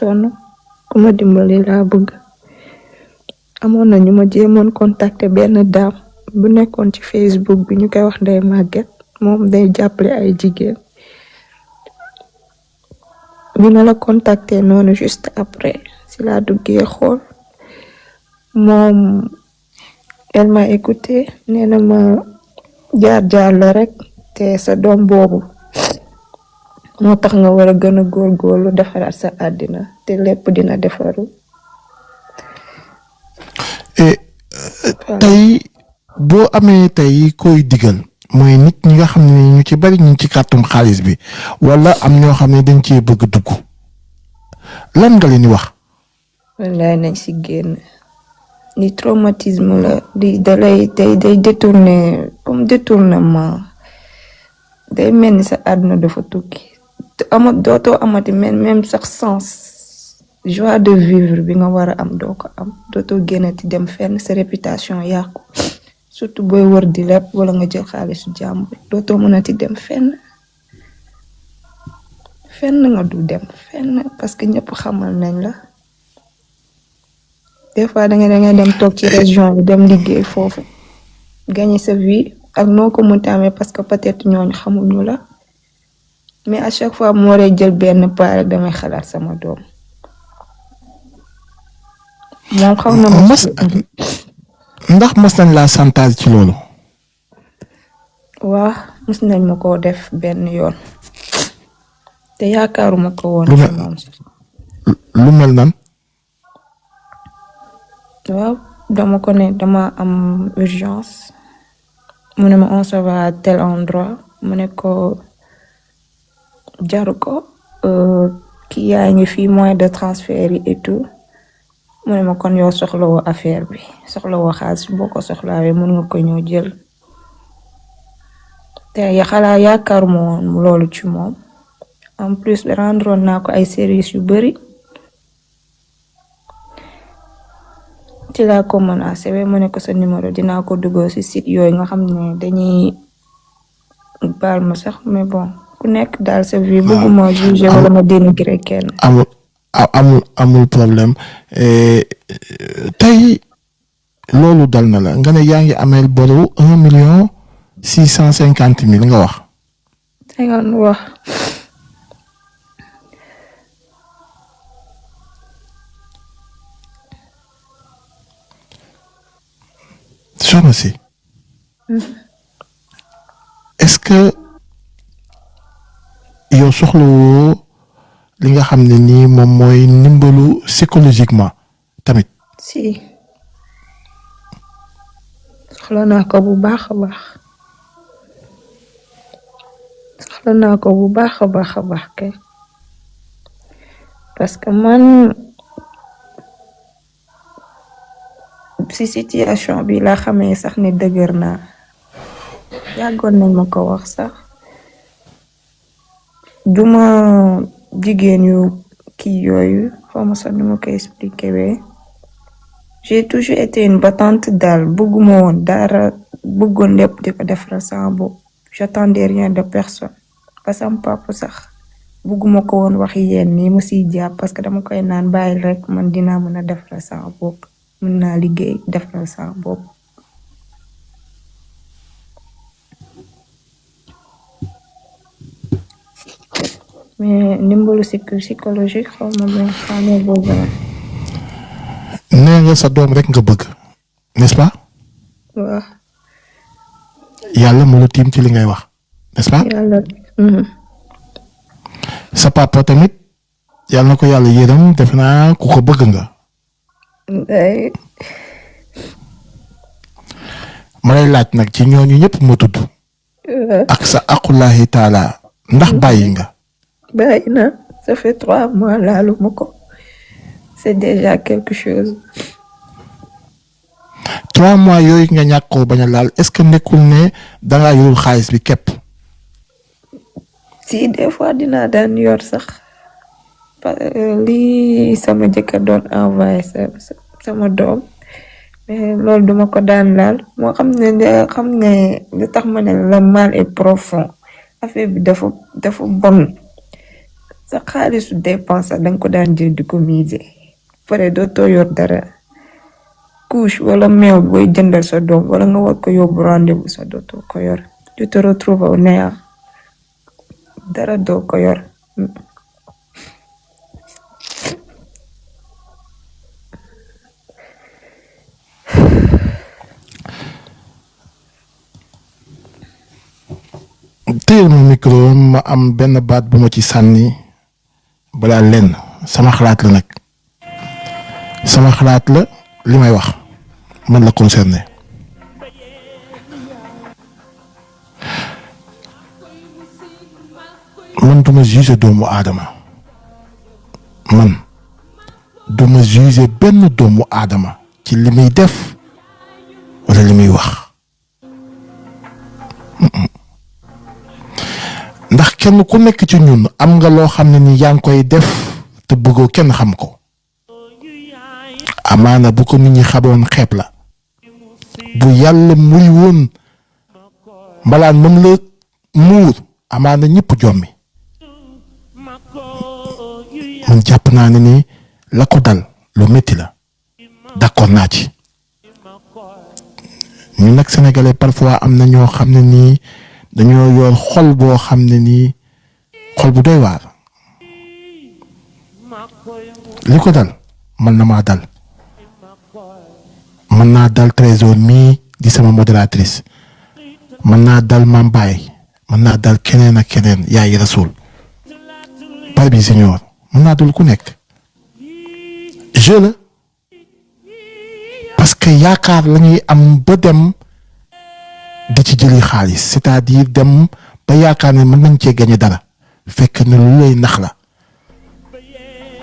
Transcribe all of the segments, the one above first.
sonn ku ma dimbali laa bëgg. amoon na ñu ma jéemoon contacter benn daam bu nekkoon ci Facebook bi ñu koy wax Ndeye Maguette moom day jàppale ay jigéen. bi ma la contacter noonu juste après si laa duggee xool moom elle m'a écouté nee na ma jaar la rek te sa doom boobu moo tax nga war a gën a góorgóorlu defaraat sa àddina te lépp dina defaru. tey boo amee tey koy digal mooy nit ñi nga xam ne ñu ci bari ñu ci kàttum xaalis bi wala am ñoo xam ne dañ cee bëgg dugg lan nga leen di wax. wallaay nañ si génn ni traumatisme la day détourner comme détournement day mel ni sa àdduna dafa tukki dootoo amati même sax sens joie de vivre bi nga war a am doo ko am dootoo génnati dem fenn sa réputation yàqu surtout booy wër di lépp wala nga jël xaalisu jàmbur dootoo mënati dem fenn nga du dem fenn parce que ñëpp xamal nañ la des fois da ngay dem toog ci région bi dem liggéey foofu gagner sa vie ak noo ko mënta amee parce que peut-être ñooñu xamuñu la mais à chaque fois moo lay jël benn pas rek damay xalaat sama doom. moom xaw na ma ndax mas nañ laa chantage ci loolu. waaw mos nañ ma koo def benn yoon te yaakaaruma ko woon. lu mel nan. waaw dama ko ne dama am urgence mu ne ma on se va à tel endroit mu ne ko jaru ko kii yaa ngi fii moyen de transfert yi et tout. mu ne ma kon yow soxlawoo affaire bi soxlawoo xaalis boo ko soxlaawee mën nga ko ñëw jël te xalaa yaakaaruma woon loolu ci moom en plus rendre naa ko ay services yu bari ci laa ko menacé mu ne ko sa numéro dinaa ko dugal ci site yooyu nga xam ne dañuy baal ma sax mais bon ku nekk daal sa vie bëgguma juger wala ma dénigrer kenn. amul problème tey loolu dal na la nga ne yaa ngi ameel boru 1,650,000 nga wax. wax. soxna si. est-ce que yow soxlawoo li nga xam ne nii moom mooy ndimbalu psychologiquement tamit. si soxla naa ko bu baax a baax kay parce que man si situation bi laa xamee sax ne dëgër naa yàggoon nañ ma ko wax sax duma jigéen yu kii yooyu xawma sax ni ma koy expliquer wee j'ai toujours été une battante daal bëgguma woon dara bëggoon lépp di ko defaral sama bopp j'attendais rien de personne ba sama papa sax bëgguma ko woon wax yéen nii mu siy jàpp parce que dama koy naan bàyyil rek man dinaa mën a defaral sama bopp mën naa liggéey defaral sama bopp. mais ndimbalu psychologique xaw ma ba xamee boobu la. nee nga sa doom rek nga bëgg n'est-ce pas. waaw. yàlla mu la tiim ci li ngay wax n'est-ce pas. yàlla. sa papa tamit yàlla na ko yàlla yërëm defe naa ku ko bëgg nga. ma lay laaj nag ci ñooñu ñëpp ma tudd. ak sa aqullahi taala ndax bàyyi nga. bàyyi na ça fait 3 mois laalu ma ko c'est déjà quelque chose. 3 mois yooyu nga ñàkk koo bañ a laal est-ce que nekkul ne dangaa yorul xaalis bi képp. si des fois dinaa daan yor sax lii sama jëkkër doon envoyé sama doom mais loolu duma ko daan laal moo xam ne lu tax ma ne le mal est profond affaire bi dafa bon sa xaalisu dépense danga ko daan jël di ko miser pare dootoo yor dara couche wala meew booy jëndal sa doom wala nga war ko yóbbu rendez-vous sa dootoo ko yor tu te retrouves au néant dara doo ko yor. téyel ma micro ma am benn baat bu ma ci sànni balaa lenn sama xalaat la nag sama xalaat la li may wax man la concerné man duma juger doomu aadama man duma juger benn doomu aadama ci li muy def wala li muy wax ndax kenn ku nekk ci ñun am nga loo xam ne ni yaa ngi koy def te bëggoo kenn xam ko amaana bu ko nit ñi xamoon xeeb la bu yàlla muy woon mbalaan moom la muur amaana ñëpp jommi man jàpp naa ne ni la ko dal lu métti la d'accord naa ci ñu nag sénégalais parfois am na ñoo xam ne nii dañoo yor xol boo xam ne nii xol bu doy waar li ko dal mën na maa dal mën naa dal Trésor mii di sama modératrice mën naa dal Mame Baye mën naa dal keneen ak keneen yaay Rasoul Barbi Senior mën naa dal ku nekk je la parce que yaakaar la ñuy am ba dem di ci jëli xaalis c'est-à-dire dem ba yaakaar ne mën nañ cee gañe dara fekk ne lu lay nax la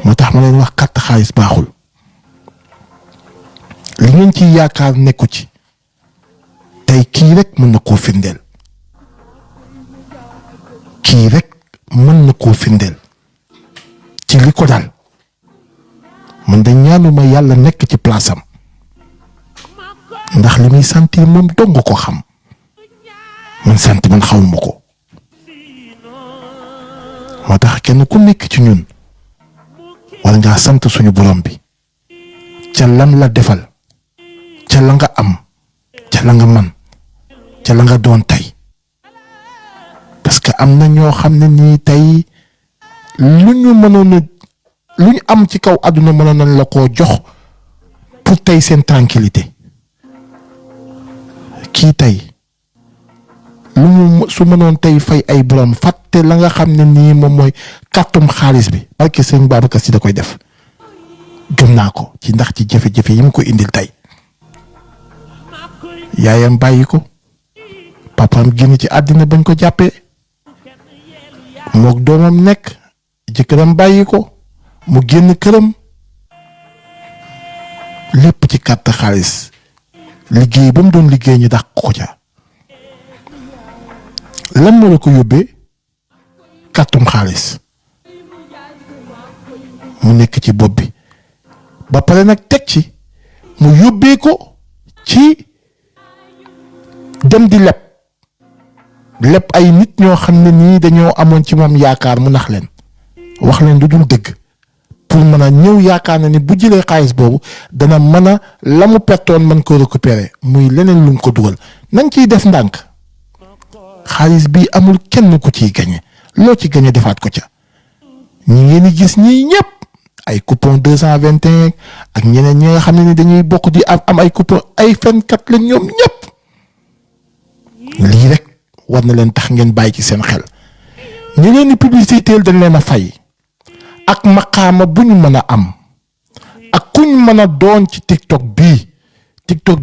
moo tax ma leen wax carte xaalis baaxul li ngeen ci yaakaar nekku ci tey kii rek mën na koo firndeel kii rek mën na koo firndeel ci li ko dal man da ñaanuma yàlla nekk ci place am ndax li muy sentir moom dong ko xam man sant man xawuma ko moo tax kenn ku nekk ci ñun war ngaa sant suñu borom bi ca lan la defal ca la nga am ca la nga man ca la nga doon tey parce que am na ñoo xam ne nii tey lu ñu am ci kaw àdduna mënoon nañ la koo jox pour tey seen tranquillité kii tey lu mu su mënoon tey fay ay borom fàtte la nga xam ne nii moom mooy kàttum xaalis bi barke sëñ Babacar Si da koy def gëm naa ko ci ndax ci jafe-jafe yi mu ko indil tey yaayam bàyyi ko papaam génn ci àddina bañ ko jàppee mook doomam nekk jëkkëram bàyyi ko mu génn këram lépp ci kàtt xaalis liggéey ba mu doon liggéey ñu dàq ko ca lan moo la ko yóbbee kàttum xaalis mu nekk ci bopp bi ba pare nag teg ci mu yóbbee ko ci dem di leb ay nit ñoo xam ne nii dañoo amoon ci moom yaakaar mu nax leen wax leen lu dul dëgg pour mën a ñëw yaakaar na ni bu jëlee xaalis boobu dana mën a la mu pertoon mën ko récupérer muy leneen lu mu ko dugal nañ ciy def ndànk xaalis bi amul kenn ku ciy gañe loo ci gañe defaat ko ca ñi ngeen di gis ñii ñëpp ay coupon 221 ak ñeneen ñi nga xam ne ni dañuy bokk di am ay coupon ay fenkat la ñoom ñëpp lii rek war na leen tax ngeen bàyyi ci seen xel ñi leen di publicité dañ leen a fay ak maqaama bu ñu mën a am ak kuñ mën a doon ci TikTok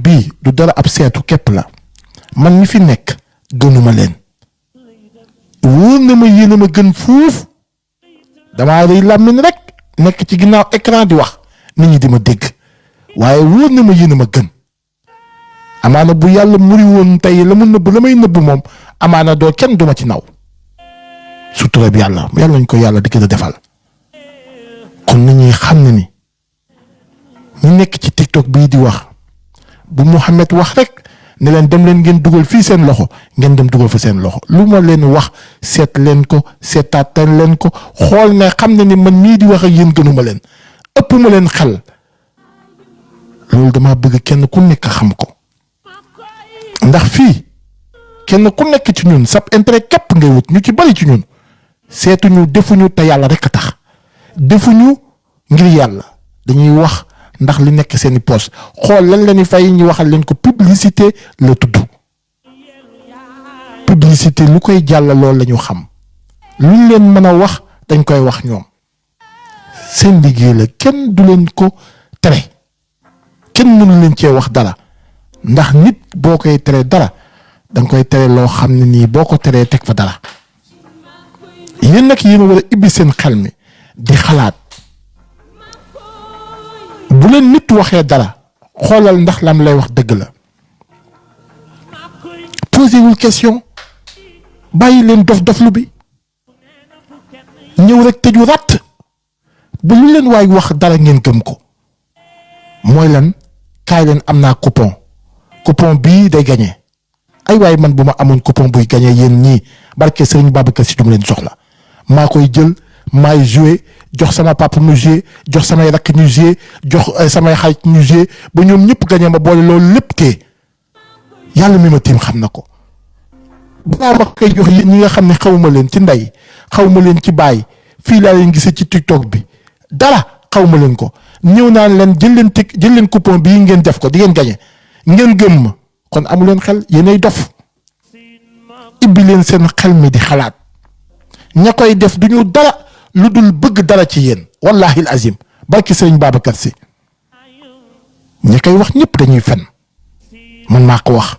bii du dara ab seetu képp la man mi fi nekk gënuma leen wóor na ma yéen a ma gën fuuf damaa rëy làmmiñ rek nekk ci ginnaaw écran di wax nit ñi di ma dégg waaye wóor na ma yéen a ma gën amaana bu yàlla muri woon tey la mu nëbb la may nëbb moom amaana doo kenn duma ci naw sutura bi yàlla nañ ko yàlla di gën a defal kon nit ñi xam ne ni ñu nekk ci TikTok bii di wax bu Mouhamed wax rek ne leen dem leen ngeen dugal fii seen loxo ngeen dem dugal fa seen loxo lu ma leen wax seet leen ko seetaatal leen ko xool ne xam ne ni man mii di wax ak yéen gënuma leen ëpp ma leen xel loolu dama bëgg kenn ku nekk xam ko ndax fii kenn ku nekk ci ñun sab intérêt képp ngay wut ñu ci bari ci ñun seetuñu defuñu te yàlla rek a tax defuñu ngir yàlla dañuy wax ndax li nekk seeni poche xool lan la ñuy fay ñu waxal leen ko publicité la tudd publicité lu koy jàll loolu la ñu xam luñ leen mën a wax dañ koy wax ñoom seen liggéey la kenn du leen ko tere kenn mënu leen cee wax dara ndax nit boo koy tere dara danga koy tere loo xam ne nii boo ko teree teg fa dara yéen nag yéen a war a ibbi seen xel mi di xalaat bu leen nit waxee dara xoolal ndax lam lay wax dëgg la posewul question bàyyi leen dof-doflu bi ñëw rek tëju ràtt bu lu leen waay wax dara ngeen gëm ko mooy lan kaay leen am naa coupon bii day gagné ay waay man bu ma amoon coupon buy gagné yéen ñii barke Serigne Babacar Sy du ma leen soxla maa koy jël maay joué jox sama papa mu joué jox samay rakk ñu joué jox samay xarit ñu joué ba ñoom ñëpp gagné ma boole loolu lépp tee yàlla mi ma tiim xam na ko balaa ma koy jox yéen ñi nga xam ne xawma leen ci ndey xawma leen ci baay fii laa leen gisee ci TikTok bi dara xawma leen ko ñëw naan leen jël leen coupon bii ngeen def ko di ngeen gagné ngeen gëm ma kon amu leen xel yéenay dof ibbi leen seen xel mi di xalaat ña koy def du ñu dara lu dul bëgg dara ci yéen wallahi azim barki Sëriñ Babacar Sy ña koy wax ñëpp dañuy fen man maa ko wax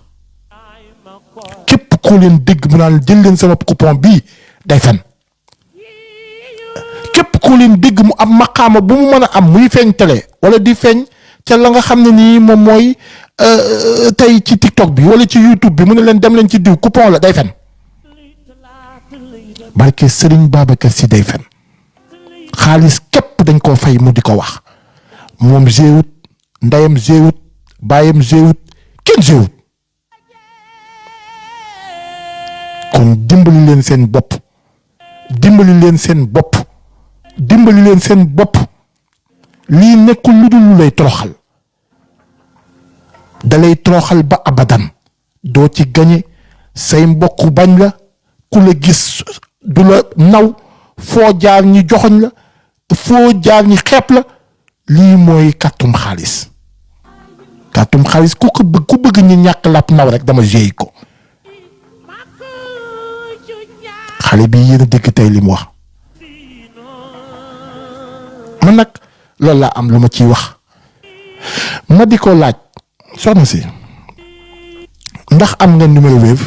képp koo leen dégg mu naan jël leen sama coupon bii day fen képp koo leen dégg mu am maqaama bu mu mën a am muy feeñ télé wala di feeñ ca la nga xam ne nii moom mooy tey ci TikTok bi wala ci YouTube bi mu ne leen dem leen ci diw coupon la day fen barke Sëriñ Babacar Sy day fen xaalis képp dañ koo fay mu di ko wax moom géewut ndeyam géewut baayam géewut kenn géewut kon dimbali leen seen bopp dimbali leen seen bopp dimbali leen seen bopp lii nekkul lu dul lu lay toroxal dalay toroxal ba abadan doo ci gañe say mbokk bañ la ku la gis du la naw foo jaar ñi joxoñ la foo jaar ñi xeeb la lii mooy kàttum xaalis ku bëgg ñi ñàkk làpp naw rek dama jéey ko xale bi yéen a dégg tey li mu wax man nag loolu laa am lu ma ciy wax ma di ko laaj soxna si ndax am nga numéro Wave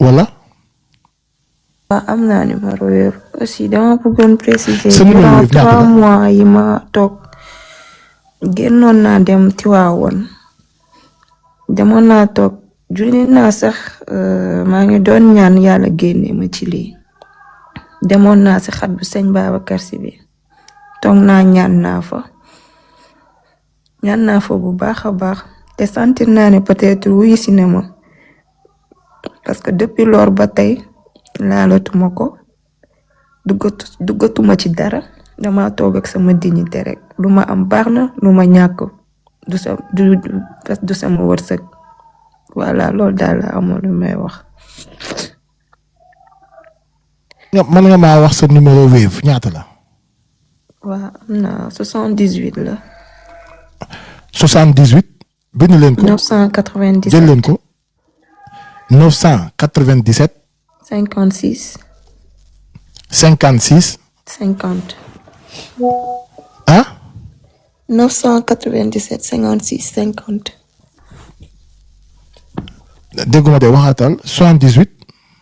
wala. waaw am naa numéro Wave aussi dama bëggoon préciser. sa numéro Wave ñaata la 3 mois yi ma toog génnoon naa dem Tiwaawoon demoon naa toog julli naa sax maa ngi doon ñaan yàlla génne ma ci lii demoon naa si xat bu sëñ Babacar Sy bi toog naa ñaan naa fa bu baax a baax te sentir naa ne peut-être wuyu si ne ma parce que depuis lors ba tey laalatuma ko duggatuma ci dara dama toog ak sama dignité rek lu ma am baax na lu ma ñàkk du sama wërsëg voilà loolu daal la amoon lu may wax. mën nga maa wax sa numéro Wave ñaata la. waaw am na 78 la. 78. bind leen ko 997 jël leen ko. 997. 56. 56. 50. ah. 997 56 50. dégguma de waxaatal 78.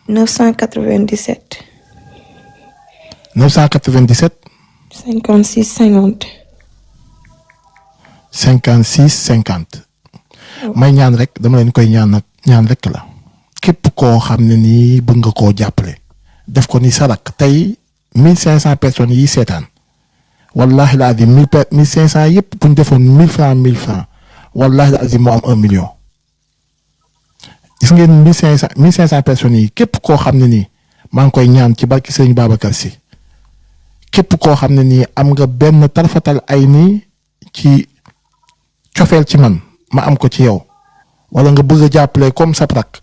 997. 997. 56 50. 56 50. may ñaan rek dama leen koy ñaan rek la. képp koo xam ne nii bëgg nga koo jàppale. def ko ni sarak tey 1500 personnes yi seetaan. wallahi la azim 1500 yëpp bu ñu defoon 1000 francs wallahi la azim moo am 1 million. gis ngeen 1500 personnes yi képp koo xam ne nii maa ngi koy ñaan ci barki Sëriñ Babacar Si képp koo xam ne nii am nga benn tarfatal ay nii ci cofeel ci man ma am ko ci yow wala nga bëgg a jàppale comme sa rak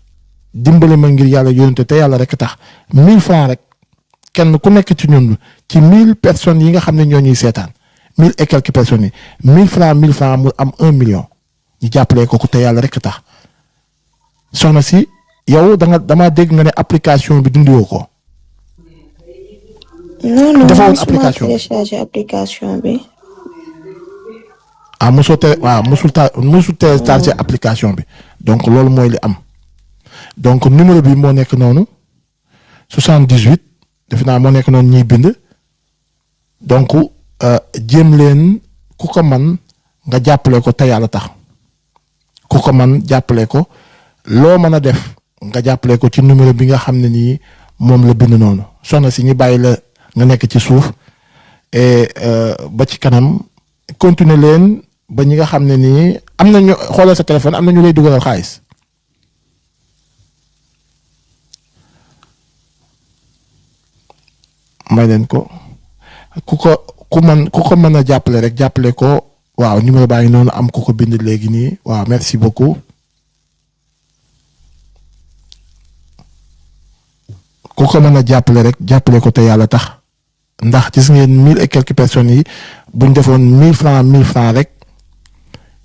dimbale ma ngir yàlla yónnte te yàlla rek tax 1000 francs rek kenn ku nekk ci ñun ci 1000 personnes yi nga xam ne ñoo ñuy seetaan 1000 et quelques personnes yi 1000 francs mu am 1 million ñu jàppale ko te yàlla rek tax soxna si yow damaa dégg nga ne application bi dindiwoo ko. non dafa woon mosuma application téléchargé application bi. ah mosul téléchargé application bi donc loolu mooy li am donc numéro bi moo nekk noonu 78 defe naa moo nekk noonu ñuy bind donc jéem leen ku ko man nga jàppale ko te yàlla tax ku ko man jàppale ko loo mën a def nga jàppale ko ci numéro bi nga xam ne nii moom la bind noonu soxna si ñu bàyyi la nga nekk ci suuf et ba ci kanam continuer leen ba ñi nga xam ne nii am nañu xoolal sa téléphone am na ñu lay dugalal xaalis may leen ko ku ko mën a jàppale rek jàppale ko waaw numéro baa ngi noonu am ku ko bind léegi nii waaw merci beaucoup ku ko mën a jàppale rek jàppale ko te yàlla tax ndax gis ngeen 1000 et quelques personnes yi buñ defoon 1000 francs rek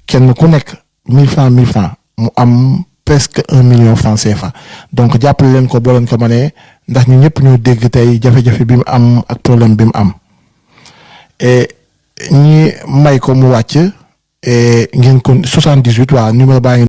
kenn ku nekk 1000 francs mu am presque 1 million francs CFA donc jàppale leen ko boo leen ko mënee ndax ñu ñëpp ñoo dégg tey jafe-jafe bi mu am ak problème bi mu am et ñi may ko mu wàcc et ngeen ko 78 waa numéro baa ngi